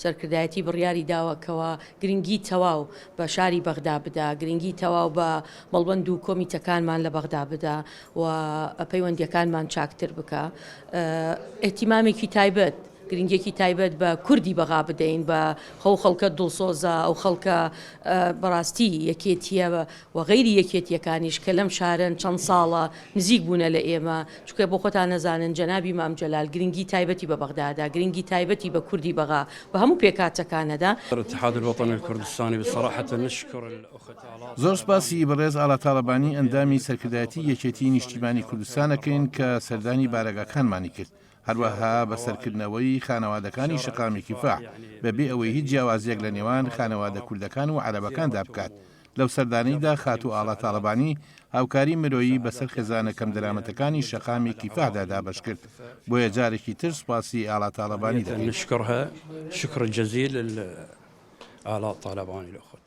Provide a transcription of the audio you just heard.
سەرکردایەتی بڕیاری داوە کەوا گرنگی تەواو بە شاری بەغدا بدا، گرنگی تەواو بە مەڵبەند و کۆمیتەکانمان لە بەغدا بدا و پەیوەندییەکانمان چاکتر بکا. ئیهتیمامێکی تایبەت، گرنگییەکی تایبەت بە کوردی بەغا بدەین، بە ئەو خەڵکە دڵسۆزە، ئەو خەڵکە بەڕاستی یەکێتییە و غەیری یەکێتییەکانیش کە لەم شارەن چەند ساڵە نزیک بوونە لە ئێمە، چونکە بۆ خۆتان نەزانن جەنابی مام جەلال گرنگی تایبەتی بە بەغدا دا، گرنگی تایبەتی بە کوردی بەغا، بە هەموو پێکهاتەکانە دا. الاتحاد الوطنی الکردستانی بصراحە نشکر الاخت آلاء زۆر سوپاسی بەڕێز ئاڵا تاڵەبانی ئەندامی سەرکردایەتی یەکێتیی نیشتیمانی کوردستان ئەکەین کە سەردانی بارەگاکانمانی کرد، هەروەها بەسەرکردنەوەی خانەوادەکانی شەقامی کیفاح بەبێ ئەوەی هیچ جیاوازییەک لە نێوان خانەوادە کوردەکان و عەرەبەکاندا بکات. لەو سەردانەیدا خاتوو ئاڵا تاڵەبانی هاوکاری مرۆیی بەسەر خێزانە کەمدەرامەتەکانی شەقامی کیفاحدا دابەشکرد، بۆیە جارێکی تر سوپاسی ئاڵا تاڵەبانی دەکەین. نشكرها شكر جزيل لآلاء طالباني الأخت.